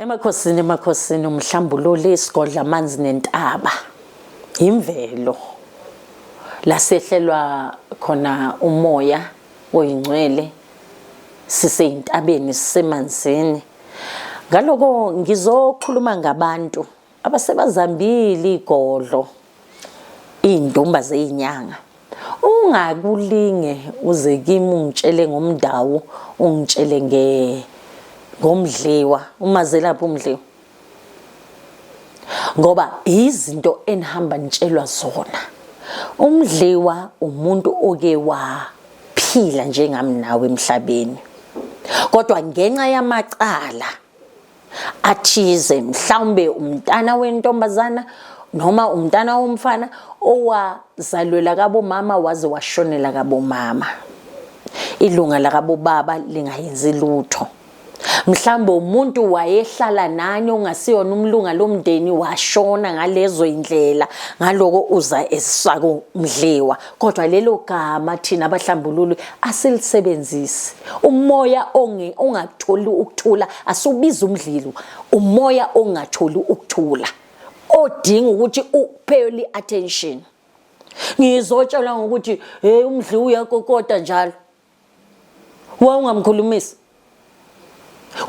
Emakhosini emakhosini umhlambululi isigodla amanzi nentaba imvelo lasehlelwa khona umoya oyingcwele siseyintabeni sisemanzini. Ngaloko ngizokhuluma ngabantu abasebazambile igodlo iy'ndumba zeyinyanga. Ungakulinge uze kimi ungitshele ngomndawu ungitshele nge ngomdliwa umazelaphi umdliwa ngoba izinto enihamba nitshelwa zona. Umdliwa umuntu oke waphila njengami nawe emhlabeni kodwa ngenxa yamacala athize mhlawumbe umntana wentombazana noma umntana womfana owazalwela kabomama waze washonela kabomama, ilunga lakabobaba lingayenzi lutho. Mhlawumbe umuntu wayehlala nani ongasiyona umlunga lomndeni washona ngalezo indlela, ngaloko uza esako mdliwa. Kodwa lelo gama thina abahlambululi asilisebenzisi. Umoya ongatholi ukuthula asiwubiza umdlilo, umoya ongatholi ukuthula odinga ukuthi upheyole i-attention. Ngizotshelwa ngokuthi hey, umdliwa uyakokota njalo. Why ungamkhulumisi?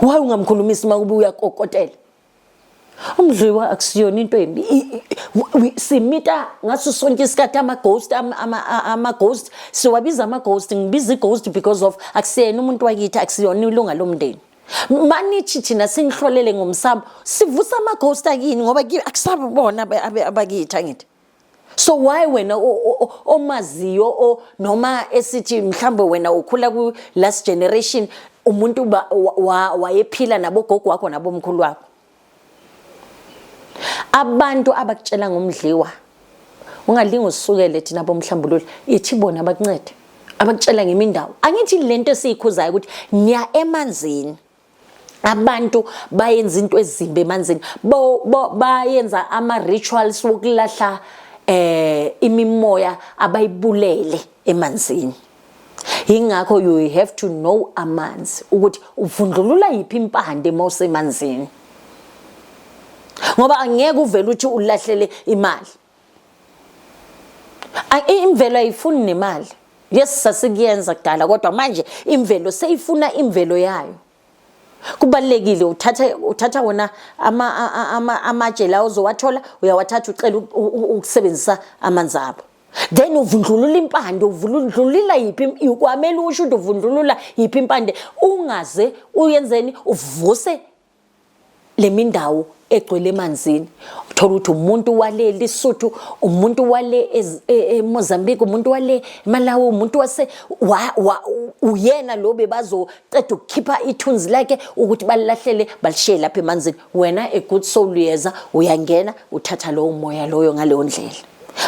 Why ungamkhulumisi uma kube uyakokotela? Umdliwa akusiyona into embi. Simita ngaso sonke isikhathi ama-ghost, ama-ghost siwabiza ama-ghost. Ngibiza i-ghost because of akusiyena umuntu wakithi, akusiyona ilunga lomndeni. Manithi thina sinihlolele ngomsamo, sivusa ama-ghost akini ngoba akusabona abakithi, angithi. So why wena omaziyo noma esithi mhlambe wena ukhula ku last generation, umuntu wayephila nabogogo wakho nabomkhulu wakho? Abantu abakutshela ngomdliwa ungalinga usukele thina bomhlambululo, ithi bona abakuncede abakutshela ngemindawo. Angithi lento esiyikhuzayo ukuthi niya emanzini, abantu bayenza into ezimbi emanzini, bayenza ama rituals wokulahla imimoya abayibulele emanzini. Ingakho you have to know amanzi ukuthi uvundlulula yiphi impande mawusemanzini, ngoba angeke uvele uthi ulahlele imali. Imvelo ayifuni nemali. Yes, sasikuyenza kudala, kodwa manje imvelo seyifuna imvelo yayo. Kubalulekile uthatha wona amatshe la ozowathola, uyawathatha ucela ukusebenzisa amanzi abo, then uvundlulula impande. Uvundlulula yiphi? Kwamele usho ukuthi uvundlulula yiphi impande, ungaze uyenzeni uvuse le mindawo egcwele emanzini. Uthola ukuthi umuntu wale Lesotho, umuntu wale eMozambique, umuntu wale Malawi, umuntu wase uyena lo bebazoceda ukukhipha ithunzi lakhe ukuthi balilahlele balishiye lapha emanzini. Wena a good soul uyeza uyangena uthatha lowo moya loyo ngaleyo ndlela.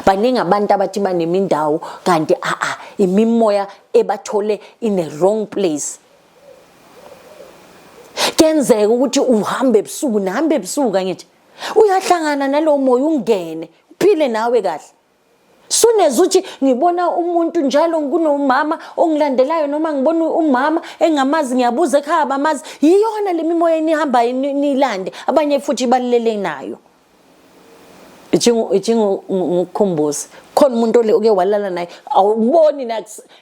Baningi abantu abathi banemindawo kanti a imimoya ebathole in a wrong place. Kuyenzeka ukuthi uhambe ebusuku, nihambe ebusuku, angithi uyahlangana nalowo moya ungene uphile nawe kahle. Suneza uthi ngibona umuntu njalo, kunomama ongilandelayo, noma ngibona umama engamazi, ngiyabuza ekhaya bamazi. Yiyona le mimoya enihambayo nilande, abanye futhi balilele nayo. Ithi ngikukhumbuze, khona umuntu oke walala naye, awuboni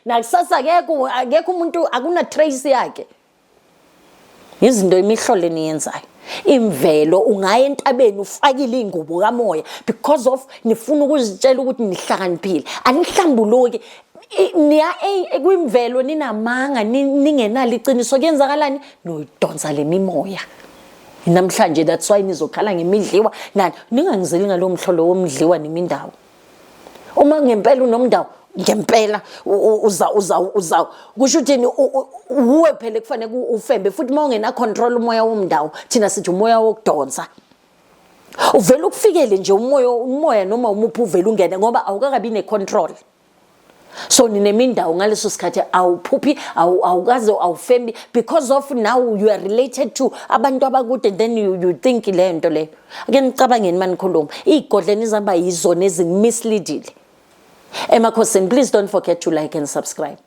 nakusasa, akekho umuntu, akuna trace yakhe. Izinto imihlolo eniyenzayo. Imvelo, ungaya entabeni ufakile iy'ngubo kamoya because of nifuna ukuzitshela ukuthi nihlakaniphile, anihlambuluki. Niya kwimvelo ninamanga, ningenalo iqiniso. Kuyenzakalani? Noyidonsa le mimoya namhlanje. That's why nizokhala ngemidliwa nani. Ningangizeli ngalowo mhlolo womdliwa nemindawo. Uma ngempela unomndawo ngempela uza uza uza kusho ukuthi uwe phela kufanele ufembe futhi. Uma ungena control umoya womndawo, thina sithi umoya wokudonsa, uvela ukufikele nje umoya noma umuphi, uvela ungene ngoba awukakabi ne-control. So ninemindawo ngaleso sikhathi awuphuphi, awukaze awufembi because of now you are related to abantu abakude, then you think le nto leyo. Ake nicabangeni manikhuluma iy'godleni izihamba yizona ezimisleadile. Emakhosini, please don't forget to like and subscribe.